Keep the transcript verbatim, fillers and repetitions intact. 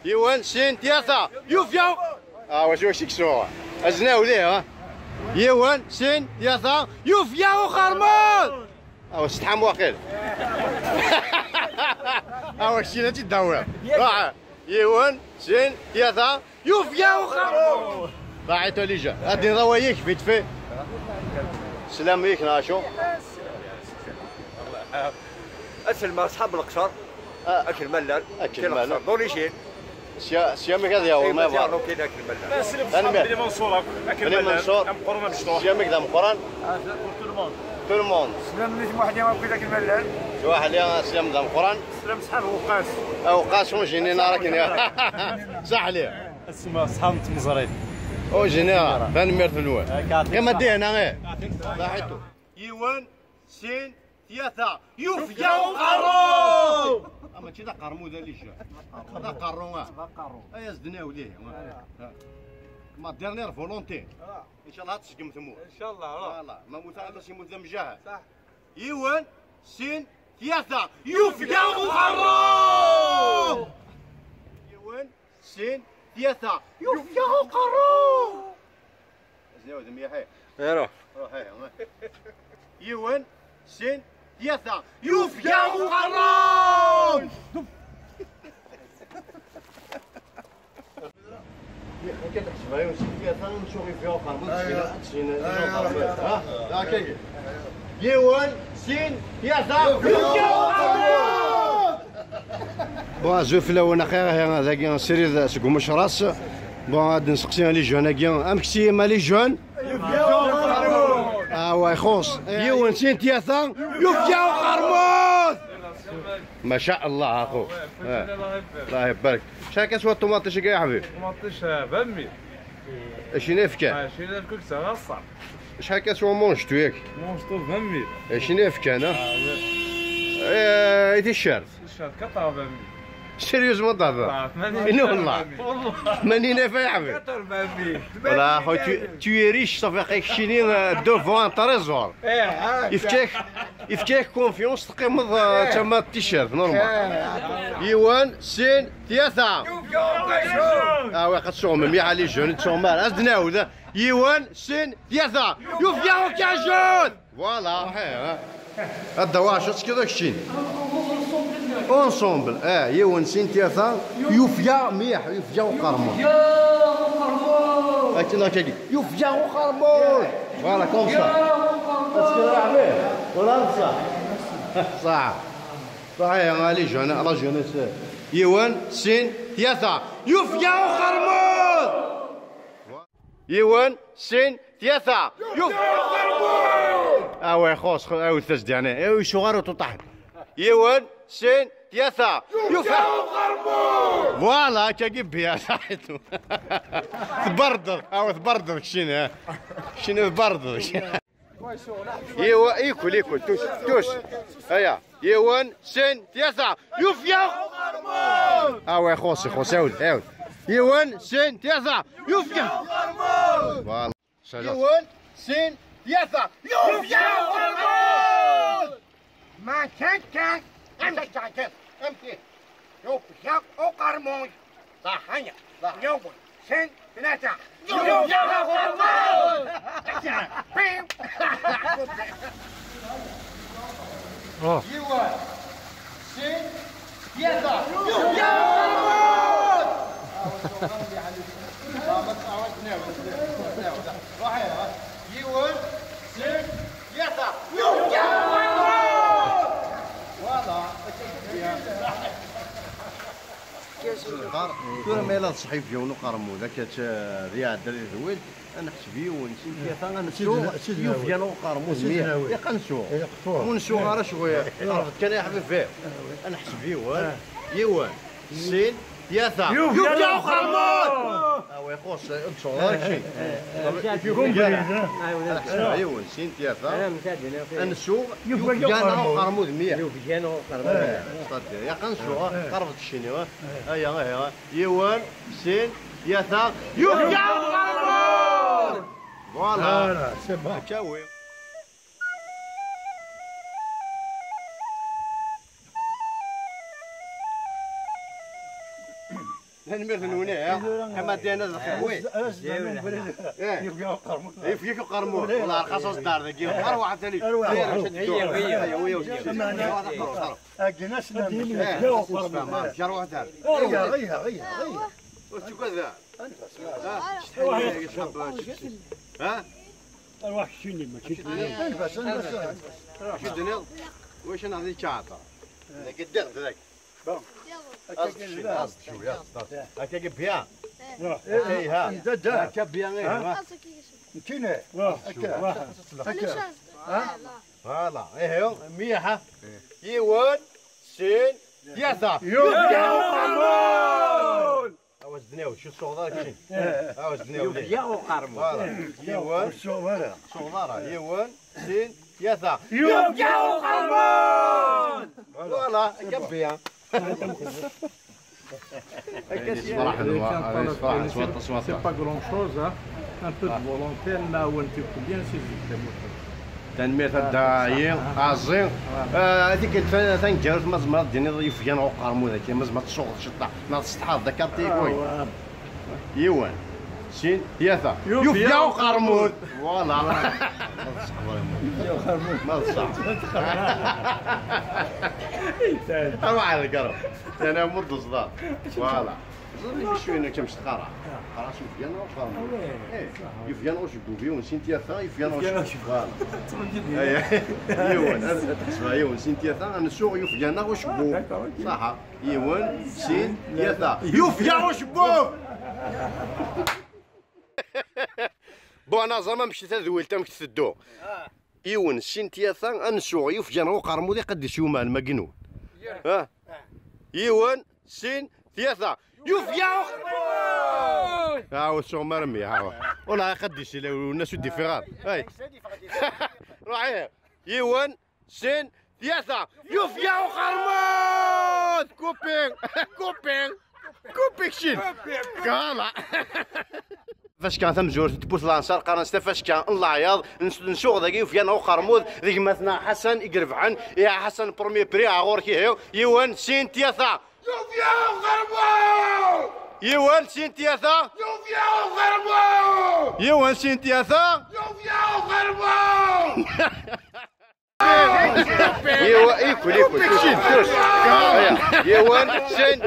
Yiwen, sin, tlata, yufya! Ah, wacu, wacu i yesɛa? Azna ula, ha? Yiwen, sin, tlata, yufya uqermud! Ah, setḥam waqil. Ah, wacu, ad tt-id-tawiḍ. Ruḥ. Yiwen, sin, tlata, yufya uqermud! Ruḥ, a Lija. Ad d-iniḍ awal-ik, vite fait. Sslam-ik, neɣ acu? Aselma, ṣṣḥab Leqṣer. Ah. Akken ma llan. Akken ma llan. D'origine. Sya, sya amek ad yaweḍ ma yebɣa. Akken ma llan. Tanemmirt. Bni Manṣur akk, akken ma llan. Bni Manṣur. Ameqqran amecṭuḥ. Sya amek d ameqqran. Ah, pour tout le monde. Tout le monde. Slam-nni Muḥdi akk, akken ma llan. Swaḥli, slam d ameqqran. Slam ṣṣḥab Weqqas. Aweqqas, ur jinin ara akken. Saḥli. Asma ṣṣḥab n tmeẓrit. Ur jinin ara. Tanemmirt-nwen. Akka. Qim a dihna, eh. Saḥitu. Yiwen, sin, tlata, yufya uqerru! Ah, mačči d aqermu, d alijan. D aqerru, ah. D aqerru. Ay, as-d-nawi dihi. Ah. Ma dernière volonté. Ah. Inchallah ad tseggem tmurt. Inchallah, ah. Voilà. Ma muteɣ aṭas, yemmut d amjahed. Saḥ. Yiwen, sin, tlata, yufya uqerru! Yiwen, sin, tlata, yufya uqerru! Azna udem yaḥi. Ruḥ. Ruḥ, eh, eh. Yiwen, sin, tlata, yufya uqerru! Akka tḥesbeɣ yiwen, sin, tlata, nsuɣ yufya uqerru, ad tgin, ad tgin, ad tgin, ha? Akka. Yiwen, sin, tlata, yufya uqerru! Bon, azul fell-awen, axir, ahi, dagi, srid seg umecras. Bon, ad nseqsi les jeunes-agi. Amek s-yim les jeunes? Ah, wa ixuṣ. Yiwen, sin, tlata, yufya uqermud! Ma sha Allah, axu. Ah. Allah ibarak. Acḥal kan teswa ṭumaṭic-agi, a ḥbib? Ṭumaṭic, ah, ba mil. Acḥal i yefkan? Ah, acḥal i yefkan, tesɛa aṣṣer. Acḥal kan teswa manjetu-agi? Manjetu ba mil. Acḥal i yefkan, ah? Ah, oui. Eh, i ticcert? Ticcert, quatre-vingt mille. Sérieusement, t'as... Ah, tmanyin. Ina wallah. Wallah. Tmanyin alef, a ḥbib. Quatre-vingt mille. Voilà, tu, tu es riche, ça fait que keččini, euh, devant un trésor. Eh, ah, yefka-k, yefka-k confiance, teqqimeḍ, euh, tama t-shirt, normal. Eh. Yiwen, sin, tlata. Ah, ouais, qed tsuɣem mliḥ, les jeunes, ur tsuɣem ara. Ad d-nɛawed. Yiwen, sin, tlata. Yufya ukajun! Voilà. Ad d-awaɣ acu ad tekkiḍ akeččin. Ensemble. Eh, yiwen, sin, tlata. Yufya mliḥ, yufya uqermud. Akken akkagi. Yufya uqermud! Voilà, comme ça. Est-ce que là, mais, voilà ça. Ça. Ça, eh, les jeunes, la jeunesse. Yiwen, sin, tlata. Yufya uqermud! Yiwen, sin, tlata. Yuf... Ah ouais, xos, xos, ah, tazdiane. Eh, icuɣar uṭuṭaḥ. Yiwen, sin, tlata. Yuf... Voilà, akkagi bien, saḥitu. Tberdeḍ, ah, tberdeḍ, keččini, eh. Keččini tberdeḍ. Yiwen, ikul, ikul, tous, tous. Aya. Yiwen, sin, tlata. Yufya! Ah ouais, xos, xos, awd, awd. Yiwen, sin, tlata. Yufya! Voilà. Yiwen, sin, tlata. Yufya uqermud! Ma kan kan, amek kan kan, amek. Yufya uqermud. Ṣaḥḥa. Yiwen, sin, tlata. Yufya uqermud! Yiwen, sin, tlata. Yufya uqermud! Yiwen, sin, tlata. Yufya uqermud! Voilà. Tura ma yella d ṣṣeḥ yufya uqermud, akka d iɛedda di tedwilt, ad neḥseb yiwen, sin, tlata, ad nsuɣ, yufya uqermud, meyya. Ilaq ad nsuɣ. Ur nsuɣ ara cɣel, iqerreb-d kan, ya ḥbibi. Ad neḥseb yiwen, yiwen, sin, tlata. Yufya uqermud! Ah, wa ixuṣ, ur d-tsuɣeḍ ara kečči. Ad neḥseb yiwen, sin, tlata. Ad nsuɣ, yufya uqermud, meyya. Yufya uqermud. Eh, c'est-à-dire, ilaq ad nsuɣ, qerreb-d keččini, eh. Aya, aya. Yiwen, sin, tlata. Yufya uqermud! Voilà. Voilà, c'est bon. Akka, oui. Tanemmirt-nwen, eh? Kama dina d lxir. Oui. Eh. Yefka-k uqermud. Wala rxas aẓ-d ar dagi. Arwaḥ a tali. Arwaḥ. Heyya, heyya. Heyya, heyya. Heyya, heyya. Akken as-nnan. Eh. Arwaḥ dar. Heyya, heyya, heyya, heyya. Ur tettagad ara. Ha? Acḥal aya yesḥeb. Ha? Arwaḥ keččini, mačči d-nniḍ. Anef-as, anef-as. Kečč d-nniḍ, wac ad nɛḍi ččaɛṭa. Dagi ddiɣ-d dagi. Bon. Aẓ-d cwiya, aẓ-d cwiya, aẓ-d, aẓ-d. Akka-agi bien. Eh, ha. Anta da? Akka bien, eh, ha. Nekkini. Akka. Akka. Ha? Voilà, eh, mliḥ, ha. Yiwen, sin, tlata. Yufya uqermud! Awas dniw, ur suɣeḍ ara kečči. Awas dniw. Yufya uqermud. Voilà. Yiwen. Ur suɣeḍ ara. Suɣeḍ ara. Yiwen, sin, tlata. Yufya uqermud! Voilà, akka bien. Akka s-, yefreḥ, yefreḥ s waṭas, s waṭas. C'est pas grand chose, hein. Un peu de volonté, nɛawen tikkwal, c'est juste. Tanemmirt a Dda Ɛli, aẓi. Ah, tikkelt ta-, taneggarut, ma tzemreḍ ad d-tiniḍ yufgan uqermud akka, ma tzemreḍ tsuɣeḍ ciṭṭaḥ, neɣ tessetḥaḍ d akarti, ah, yiwen, sin, tlata. Yufya uqermud. Voilà. Yufya uqermud. Ma d ṣṣeḥ. Arwaḥ deg rru. Tana muddu ṣdar. Voilà. Ẓer icu inu kam s tqara. Qara s yufgan uqermud. Eh, yufgan ucebbub, yiwen, sin, tlata, yufgan ucebbub. Voilà. Eh, yiwen, ad, ad tḥesbeḍ yiwen, sin, tlata, ad nsuɣ yufgan ucebbub. D'accord, ok. Ṣaḥa. Yiwen, sin, tlata. Yufya ucebbub! Bon, anaẓ ama mkti tadwilt amek teddu. Yiwen, sin, tlata, ad nsuɣ yufgan uqermud iqaddis yuman, ma ginun. Ha? Yiwen, sin, tlata. Yufya uqermud! Ah, ur suɣ mara mya, ha. Wala iqaddis ila, ur nas ur d-ifiɣ ara. Ay. Ruḥ, eh. Yiwen, sin, tlata. Yufya uqermud! Kupi! Kupi! Kupi keččin! Kala! Tafacka tamezwarut n tewwurt Lansar, qqaren-as tafacka n leɛyaḍ, n, nsuɣ dagi yufgan uqermud, d gma-tneɣ Ḥasan i irebḥen. Ya Ḥasan, premier prix, ɣur-k ihi, yiwen, sin, tlata. Yufya uqermud! Yiwen, sin, tlata. Yufya uqermud! Yiwen, sin, tlata. Yufya uqermud! Yiwen, ikul, ikul, tus, tus. Yiwen, sin.